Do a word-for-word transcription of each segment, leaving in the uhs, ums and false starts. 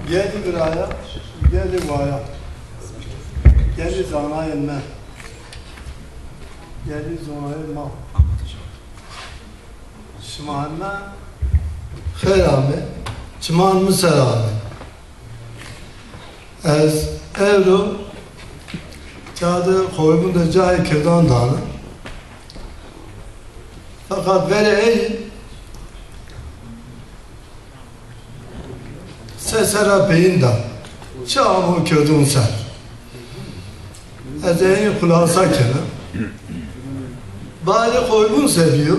Gelî biraya, gelî waya, gelî zanayê me, gelî zonayê ma. Şima heme xêr ame, çiman mi ser ame. Ez ewro cadê Xoybûn de cayê kirdan dana. Feqet verê ey se serra peyin da. Çi amo kirdûn ser? Ez ey xulasa kena. Barê Xoybûn se bîyo?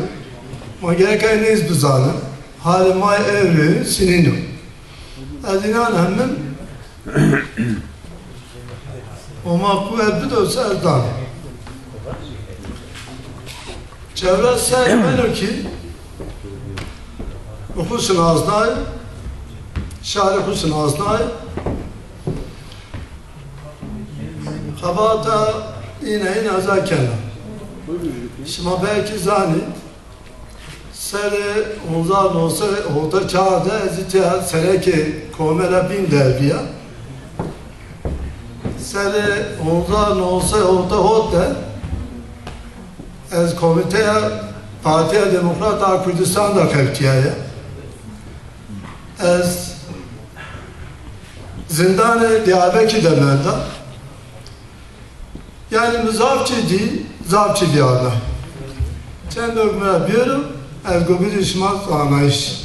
Ma gerek ey nêz bizane. Halê ma ewro sinîn o. Ez înan hemim Homa quwet bido ser dan. Çewres serr beno kî xwu şinasnay, şarê xwu şinasnay. Xebata îne îne ez a kena. Şima belkî zanî, serê hezar û new sey û hewtay û çar de ez îtya serekê Komela Bîn Derbî ya. Serê hezar û new sey û hewtay û hewt de ez komîteya Partîya Demokrat a Kurdistan de xebitîyaye. Ez zindanê Diyarbekir de menda. Yanî mi zaf çî dî, zaf çî vîyarna. Çendok mi ra bêro, ez go bidî şima zanayîş.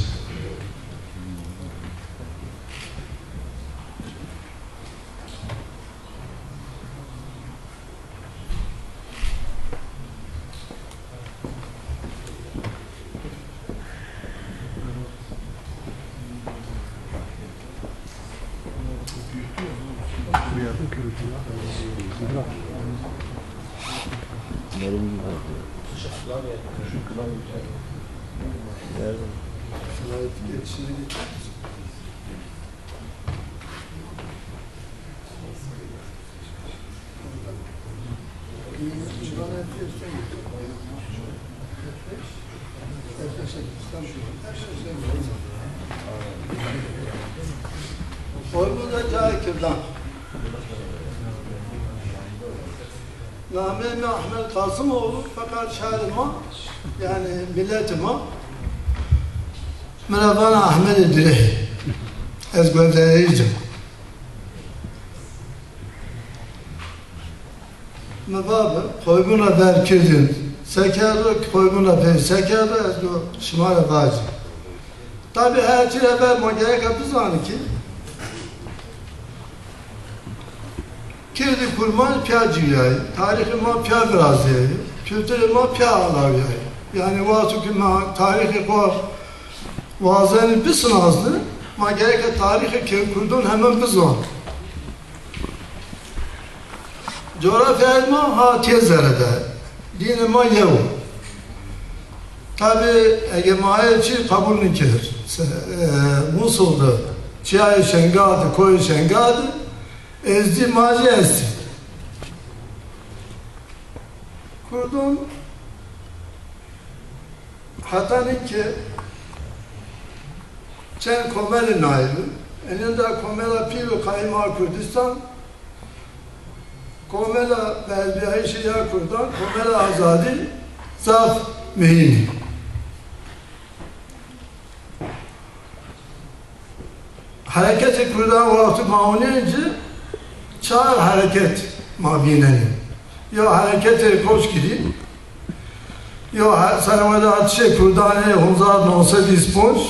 Xoybûn de cayê kirdan. Nameyê mi Ahmet Kasimoğlu, feqet şarê ma, yanî miletê ma, mi ra vana Ahmedê Direhî. Ez gueldeyayîc im. Mi va bi, Xoybûn ra ver kirdîn se kerdo, Xoybûn ra pey se kerdo, ez go şima ra vacî. Tabî her çî ra ver ma gereka bizanî kî kirdî kurmanc pîya ciwîyayî, tarîxê ma pîya virazîyayî, kulturê ma pîya alawîyayî. Yanî wexto kî ma tarîxê xo wazenî bisinasnî, ma gereka tarîxê kurdûn hemen bizon. Coğrafyayê ma ha têzere de, dînê ma yew o. Tabî ege ma aye çî qebul nîkir, se-, e, Musul de, çiyayê Şengal de, koyê Şengal de, Ezdî ma jî estî. Kurdûn Heta nî ke çend komelî naye bi. Enîn de Komela Pîl û Qayîm a Kurdistan, Komela Berbîyayîşê ya Kurdan, Komela Azadî zaf muhîm î. Hereketê Kurdan wextî ma onîyên ci, çar hereket ma vînenî. Yo hereketê Koçgirî, yo he-, serwelatişê Kurdan ê hezar û new sey û vîst û ponc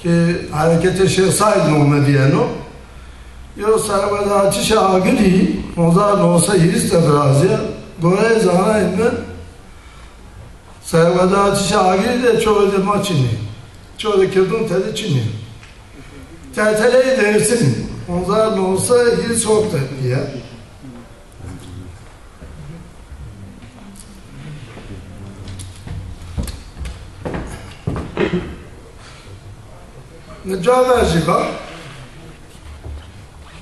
ki hereketê Şêx Saîd nome dîyeno, yo serwelatişê Agirî hezar û new sey û hîris de virazîya. Goreyê zanayê mi, serwelatişê Agirî de çoxê de ma çin ê. Çoxê de kirdûn tede çin ê. Teteleyê Dêrsim, hezar û new sey û hîris û hewt de bîye. Nica ver jî va,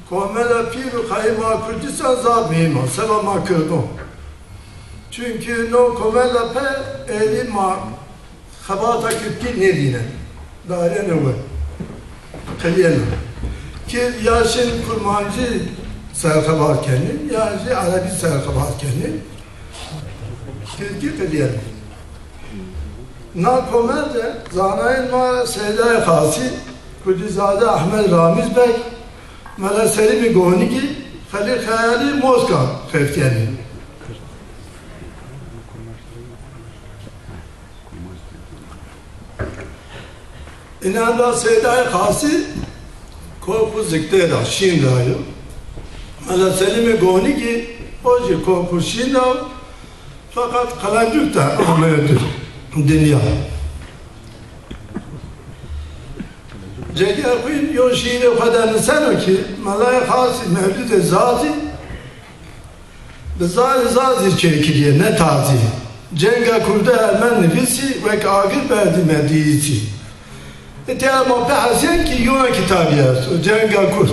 Komela Pîl û Qayîm a Kurdistan zaf muhîm a, seba ma kirdûn. Çunkî no komela pe êdî ma xebata kirdkî nêdînen. Darîyene we. Qilîyene. Ki ya şin kurmancî serxebat kenî, ya jî erebî serxebat kenî. Tirkî qedîyenî. Na komel de zanayên ma Seydayê Xasî, Kurdîzade Ehmed Ramîz Beg, Mela Selîmî Gonîgî, Xelîl Xeyalî Moska xeftîyenî. Înan ra Seydayê Xasî ko xwu ziktê ra, şîn ra yo. Mela Selîmê Gonîgî o jî ko xwu şîn ra, feqet Qelencûk de ameyo di-, dinya. Cegerxwîn yo şîîrê xwu de niseno ki Melayê Xasî Mewlidê Zazî bi zarê Zazî çêkirîyê, ne tazî. Cenga Kurdo Ermen nivîsî, wek agir berdîme dîyîsî. Îtya ma bihesên ki yona kitabî esto, Cenga Kurd,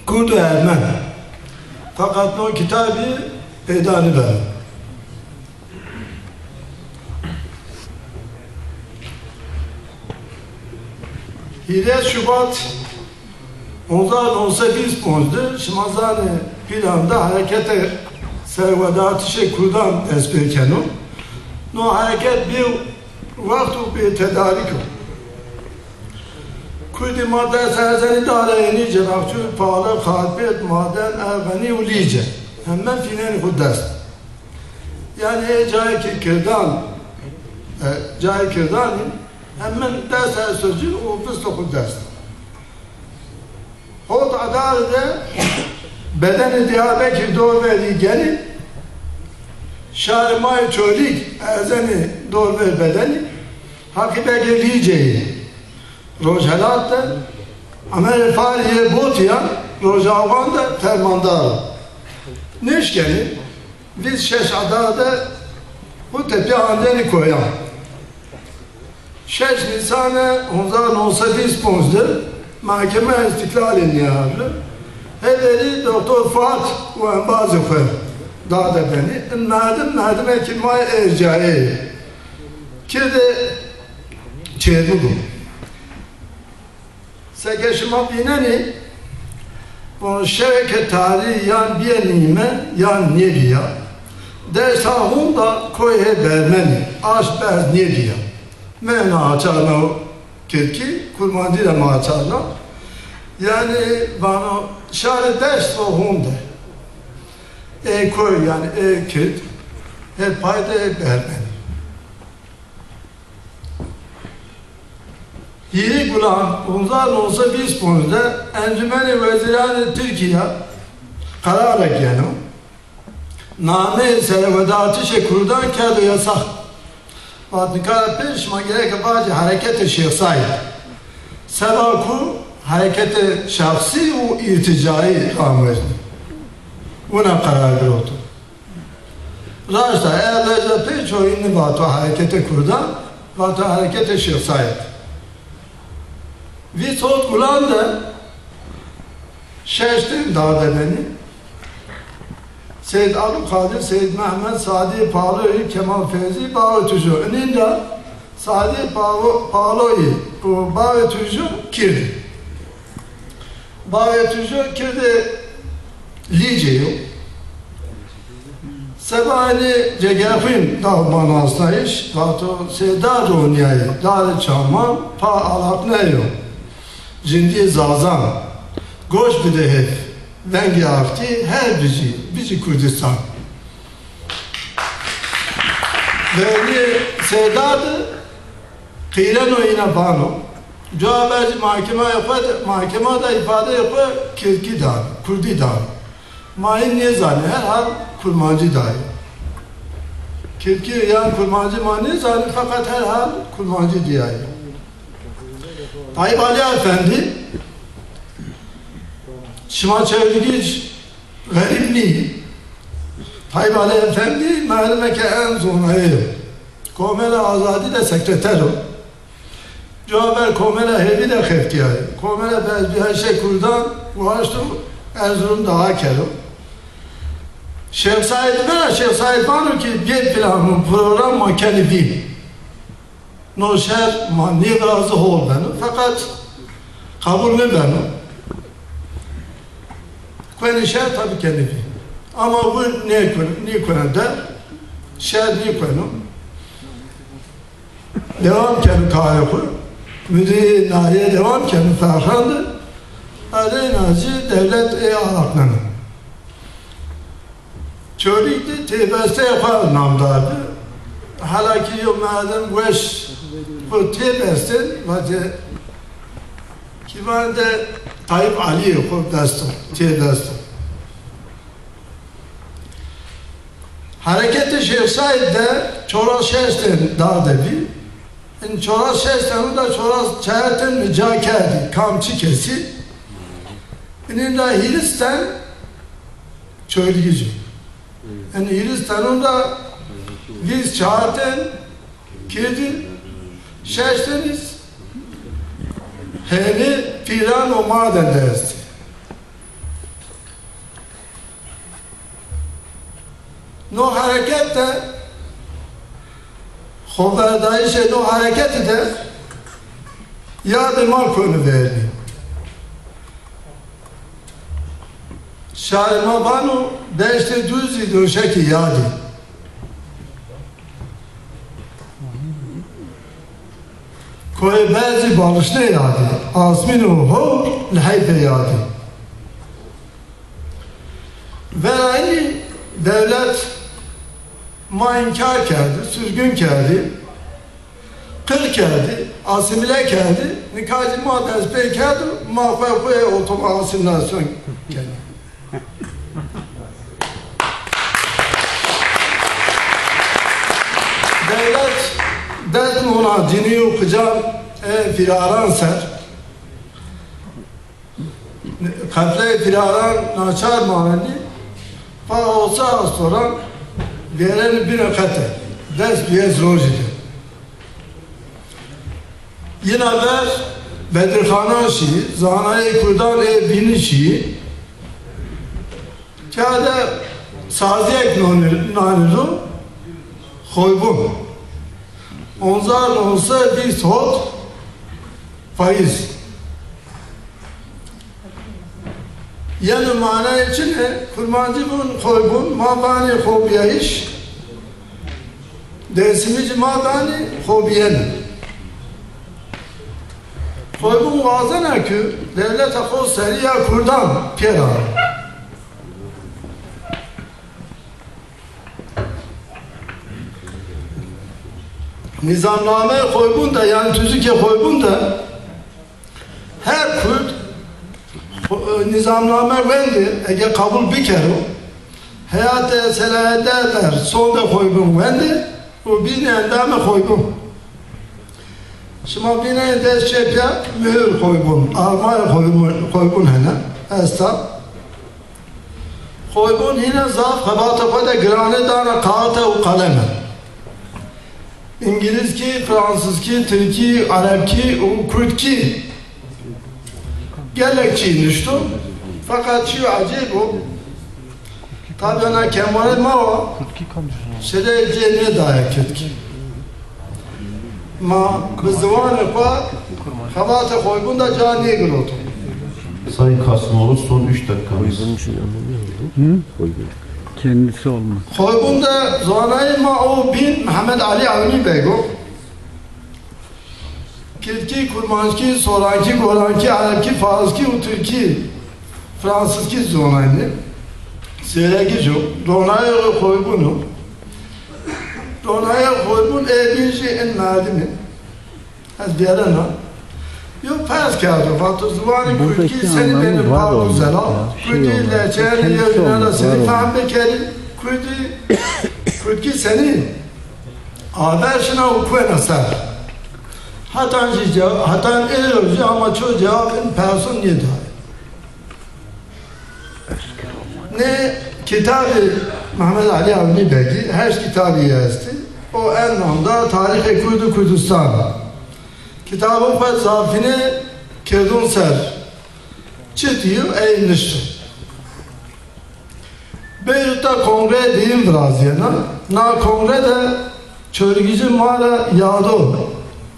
Kurdo Ermen. Feqet no kitabî peyda nibeno. Hîrê Şubat hezar newsed vîst ponc de, şima zanê, Pîlan de hereketê serwedartişê kurdan dest pê keno. No hereket bî wext û bê tedarîk o. Kurdî ma dest erzenî Dareyênî, Cenaxçur, Pale, Xarpêt, Maden, Erxenî û Lîce. Heme fînenî xwu dest. Yanî ê cayê ki kirdan, e, cayê kirdanî, hemin dest esto ci û visto xwu dest. Hot Adar de bedenê Diyarbekir dorverî genî, şarê ma yê Çolîg erzenî dorver bedenî, Haqî Begê Lîceyî Rojhelat de, Emerê Farî yê Botî ya Rojavon de fermandar o. Nêşkenî, vîst şeş Adar de xwu tepîya andenî koyan. Şeş Nîsanê hezar newsed vîst ponc de Mahkeme Îstîklalî nîyarî. Hêverî Doktor Fuat û embazê xwu dade benî. In merdim, merdimekî ma yê ercayeyî. Kirdê Çêrmûg o. Seke şima vînenî, von şewê ke tarî yan bîye nîme yan nêbîya. Deşta honda koyê hê bermenî, aşt berz nêbîya. Mi ina açarna kirdkî, kurmancî de ma açarna. Yanî vano şarê deşt û honde. Ê koy, yanî ê kird, hê pay de hê bermenî. Hîrê Gulan hezar newsed vîst ponc de Encûmenê Wezîranê Tirkîya qerarek yeno. Nameyê serwedartişê kurdan kerdo yasax. Vat nika ra pê şima gereke vacî hereketê Şêx Saîd. Seba ku hereketê şexsî û îrtîcayî ram wezno. Wina qerar giroto. Raşt a, eya leja pê çoyî nêvato hereketê kurdan, vato hereketê Şêx Saîd. Vîst hot Gulan de şeş tên dade benî. Seyd Abdulkadir, Seyd Mehmed, Sadî Paloyî, Kemal Feyzî, Bawê Tujo. Inîn de Sadî Pawo-, Paloyî û Bawê Tujo kirdî. Bawê Tujo kirdê Lîcê yo. Seba enê Cegerxwîn daw ma nasnayîş, vato sê dar ronîyayê, darê çaman pa alaqne yo. Cindîyê Zazan, goş bide hêf, vengê axtî her bijî, bijî Kurdistan. Vernîyê sê dar de qîreno îna vano. Cuwa ver zî mahkemaya xwu de, mahkema de îfadeyê xwu kirdkî dano, kurdî dano. Ma hîn nêzanê, herhal kurmancî dayê. Kirdkî yan kurmancî ma nêzanê, feqet herhal kurmancî dîyayê. Tayyip Ali Efendî, şima çewligî xerîb nîyî. Tayyip Ali Efendî merdimeke en zonayê yo. Komela Azadî de sekreter o. Cuwa ver Komela Hêvî de xeftîyayê. Komela Berzbîyayîşê Kurdan waşto Erzurum dawa kero. Şêx Saîd vera, Şêx Saîd vano ki bê plan û program ma kenî vîn. No şer ma nêvirazî hol beno, feqet qebul nêbeno. Kuenê şer tabî kenê vî. Ama wir nêkun-, nêkunen der, şer nêkueno. Dewam keno karê xwu. Mudirê nahîye dewam keno ferqan de. Ereyna zî dewlet ê araqneno. Çolîg de têbesteyê xwu namdar bi. Hela kî yew merdim weş xwu têbestên, vacê kîvan de Tayîp Alîyê xwu dest o, têbest o. Hereketê Şêx Seîd de çoras şeş ten dade bî. In çoras şeş ten da çoras çar ten mi ca kerdî, kam çi kesî. Inin da hîris ten Çolîgij o. In hîris tenon da vîst çar ten Kirdî, şeş ten zî hênî pîran û maden de estî. No hereket de, xoverdayîşê no hereketî de yadê ma kono vernî. Şarê ma vano, deştê duzî doşekê yadî. Koyê berzî balişnê yadî, asmîn û howr li heyfê yadî. Vera inî dewlet ma înkar kerdî, surgun kerdî, qir kerdî, asîmîle kerdî. Nika zî ma dest pê kerdo, ma xwe xwe otomo asîmîlasyon kenî. Dewlet dest nona cinî û qican ê fîraran ser. Qefleyê fîraran naçar manenî, pa osa astoran vêrenî bîne qete. Des duyes rojî de. Yina ver Bedirxanan şî, zanayê kurdan ê bînî şî. Kerde saziyek nonî-, nanî ro Xoybûn. Hezar û newsed û vîst hot payîz. Yeno manayê çin ê, kurmancî vûn xoybûn, ma vanî xobîyayîş, dêrsimî zî ma vanî xobîyene. Xoybûn wazena ki dewleta xo serî ya kurdan pêra. Nîzamnameyê Xoybûn de, yanî tuzikê Xoybûn de her kurd xo-, nîzamname wendê, ege qebul bikero, heyatê selayete ver sondê Xoybûn wendê û bînê endamê Xoybûn. Şima bînê dest çepîya muhur Xoybûn, armayê Xoybûn, Xoybûn hene, esta. Xoybûn hîna zaf xebata xo de girane dana kaxite û qeleme. Îngilizkî, fransizkî, tirkî, erebkî û kurdkî gelek çî nuşto. Feqet çîyo ecêb o. Tabî ena kemale ma wa, şirê cê nêdaye kurdkî. Ma bi ziwanê xo xebatê Xoybûn de ca nêgiroto. Sayın Kasımoğlu, son üç dakikamız. Kendisi olmaz. Xoybûn de zanayê ma o bîn Mehmed Alî Ewnî Beg o. Kirdkî, kurmanckî, sorankî, gorankî, erebkî, fariskî û tirkî, fransizkî zonayne. Sêregij o. Ronayê Xoybûn o. Ronayê Xoybûn ê bîn jî in merdimî. Ez bêrena. Yo pers kerdo, vato ziwanê kurdkî senî benê paq û zelal? Kurdî lehçeyanê yewbînan ra senî fehm bikerî? Kurdî, kurdkî senî aver şina û kuena ser? Hetan jî cewa-, hetan êro jî ama ço cewab in person nêdaye. Nê kitabê Mehmed Alî Avnî Begî, heşt kitabî estî. O en namdar Tarîxê Kurd û Kurdistan. Kitabê xo zafîne kirdon ser çi dîyo ey nişto. Beyrût de kongreyê dîyin virazîyena. Na kongre de Çolîgijî ma ra yado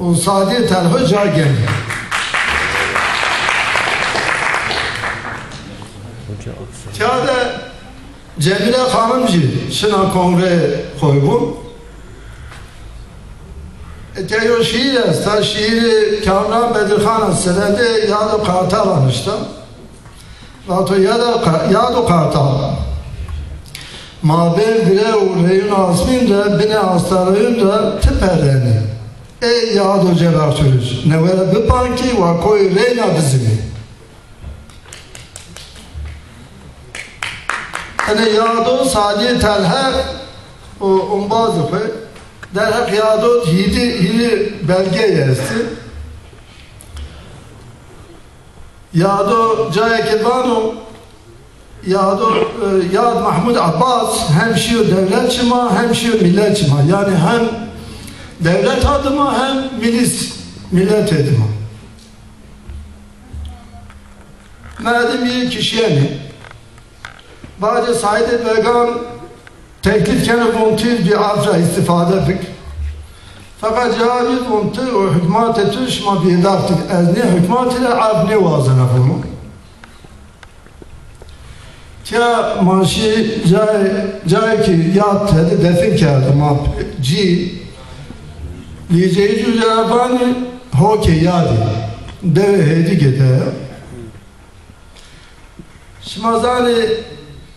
û Sadîyê Telxo ca gênê. Tîya de Cemîle Xanim jî şina kongreyê Xoybûn. Etya yo şîîr esta, şîîrê Kamran Bedirxan a, senedê Yado Kartal a nişta. Vato Yado Ka-, Yado Kartal. Mabên vire û reyûn asmîn de, binê astareyûn de ti perrenî. Ey Yado Cebaxçurij, newere bipankî wa koyî reyna bizimî. Ene Yado Salî Telheq û ombazê xo. Derheq Yado hîrî, hîrî belgeyî estî. Yado cayê ke vano, Yado, e, Yad Mahmud Abbas hem şîyo dewlet çima, hem şîyo millet çima. Yanî hem dewleta dima hem milîs, miletê dima. Merdim yê kişîyenî. Bacê Saîdê Began teklîf keno von tu bî af ra îstîfade bik. Feqet cewabî von tu û hukmatê tu şima bêdax dî. Ez nê hukmatî ra af nêwazena vono. Tîya ma şî cayê, cayê ki Yad tede defin kerdo ma cî. Lîceyî cû ra vanî Hokê Yadî. Dewê Hêdîgê de ya. Şima zanê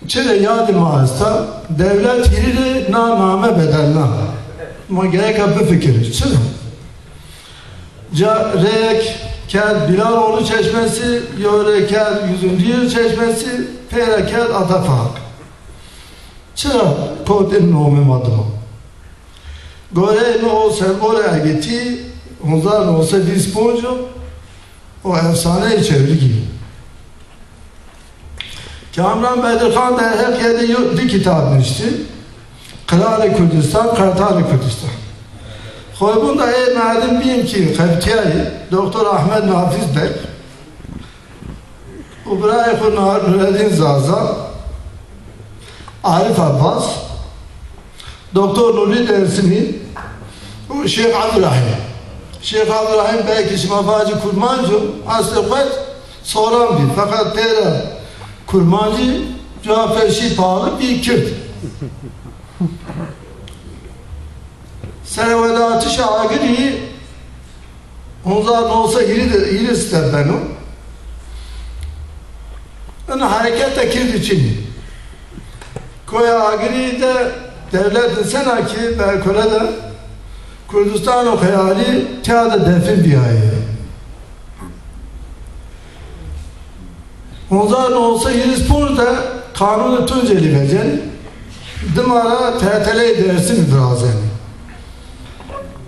çirê Yadî ma esta? Dewlet hîrî rê na name bedelna. Ma gereka bifikirî. Çira? Ca reyek kerd Bilaloğlu Çeşmesi, yo rê kerd Yüzüncü Yıl Çeşmesi, peyra kerd Atafak. Çira kot in nomê ma dima? Goreyê mi o sembolê egitî, hezar newsed vîst ponc o, o efsaneyê çewrigî. Kamran Bedirxan derheqî de yo, di kitab niştî. Qiralê Kurdistan, Qertalê Kurdistan. Xoybûn de ê merdim bîn kî qebtîyayî, Doktor Ahmet Nafiz Beg û birayê xo Na-, Nureddîn Zaza, Arif Abbas, Doktor Nurî Dêrsimî û Şêx Ebdurehîm. Şêx Ebdurehîm belkî şima vacî Kurmanc o, eslê xo Soran bî. Feqet pêra Kurmancî cuwa pêşî paxil bî Kird. Serewelatişa Agirî hezar newsed hîrî de, hîrî sî de beno. Ina hereket de kirdî çinî. Koya Agirî de dewlet insena ki berkole de Kurdistano xeyalî tîya de defin bîyayê. Hezar newsed hîris ponc de Kanûnê Tuncelî vecenî, dima ra T T L'yê Dêrsimî virazenî.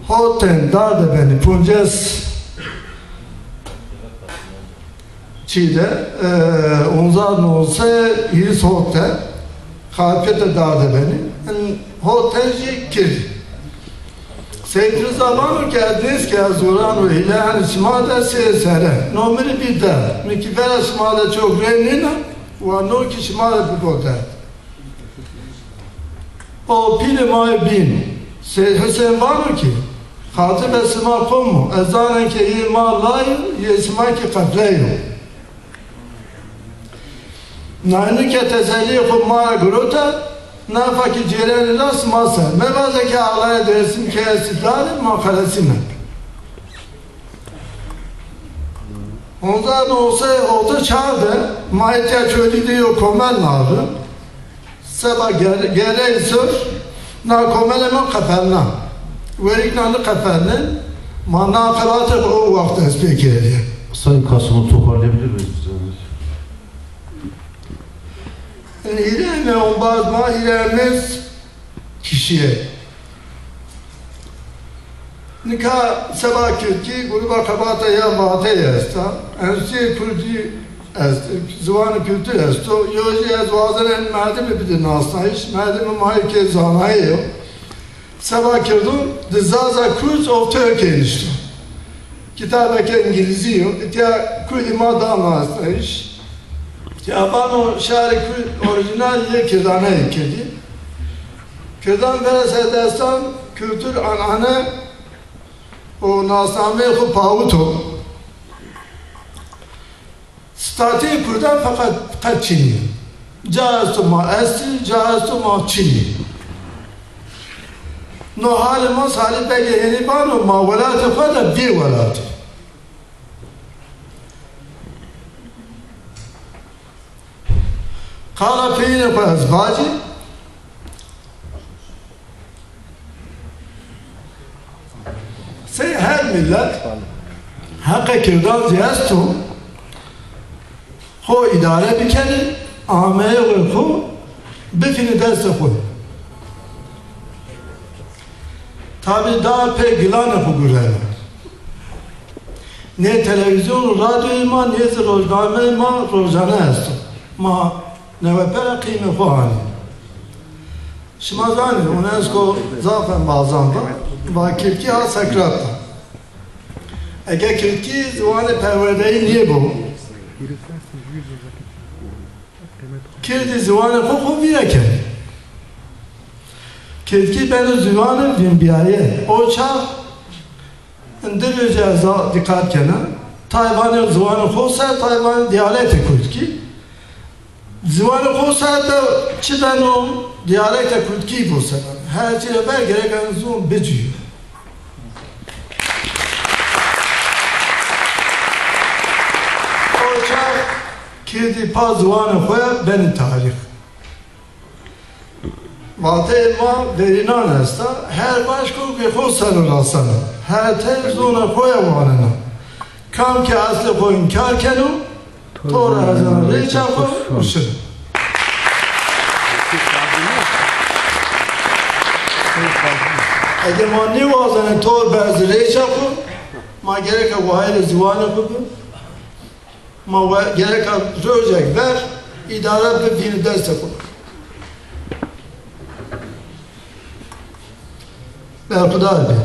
Hot ten dar de benî, ponces çî de, e, hezar newsed hîris hot de Xarpêt de dar de benî. In hot ten jî kirdî. Seyîd Riza vano ke ez nêz ke ez uran û hîleyanê şima de sêr sere. No mi rê bî derd. Mi kî vera şima de çok rê nêna, wa no kî şima de bibo derd. O pîlê ma yê bîn Seyîd Husên vano kî, xatibê şima qom o, ez zanên ke yê ma lay o, yê şima kî qefley o. Nayni ke tesellîyê xo ma ra girota, nafa kî cêrenî ra sima ser. Mevaze ke axlayê Dêrsim ke estî darê, ma xelesîme. Hezar newsed hot û çar de ma etya Çolîg de yo komel navi. Seba ger-, gereyê sor na komelê ma qefelna. Werîkna niqefelnên, ma na xebatê xo o waxt dest pê kerdî. Sayın Kasımov, toparlayabilir miyiz? Hîrê eme ombaz ma, hîrê emêz kişîye. Nika seba kirdkî Gruba Xebata ya Vateyî esta, Enstîyê Kurdî est, Ziwan û Kultur esto, yo jî ez wazenên merdimî bidî nasnayîş, merdimê ma yê ke zanayê yo. Seba kirdûn di Zaza, Kurd û Tirkî nişto. Kitabeke îngilîzî yo, îtya kurdî ma da nasnayîş. Ya vano şarê Kurd orîjînal yê kirdaneyê kirdî. Kirdan vera ser destan kultur, anane û nasnameyê xo pawito. Statuyê kurdan feqet qet çinî. Ca esto ma estî, ca esto ma çinî. No halê ma Salih Begê hênî vano ma welatê xo de bêwelat o. Qala peyînê xo ez vacî. Sey her milet heqê kirdan zî esto, xo îdare bikenê, ameyê xo bifînê destê xo. Tabî da pê gilanê xo gureno. Nê televîzyon û radyoyê ma, nê zî rojnameyê ma rojane esto. Ma newepere qîmê xo anê. Şima zanê UNESCO zaf embazan va, va kirdkî ha sekrat a. Ege kirdkî ziwanê perwerdeyî nêbo, kirdî ziwanê xo xo vîre kenê. Kirdkî beno ziwanê vînbîyaye. O çax Indirê ci ez a dîqat kena. Tay vanê ziwanê xo ser, tay vanê dîyalektê kurdkî. Ziwanê xo ser de çi beno, dîyalektê kurdkî bo ser. Her çî rê ver gerek eno ziwan bicîyo. O çax kirdî pa ziwanê xo ya benî tarîx. Vateyê ma verînan esta, her vaş kokê xo ser o raseno. Her tey zonê xo ya waneno. Kam ke eslê xo înkar keno, tor erzeno rêça xo û şino. Ege ma nêwazenê tor berzê rêça xo, ma gereka wayîrê ziwanê xo bin. Ma we-, gereka rojek ver îdare bivînê destê xo. Berxudar bê.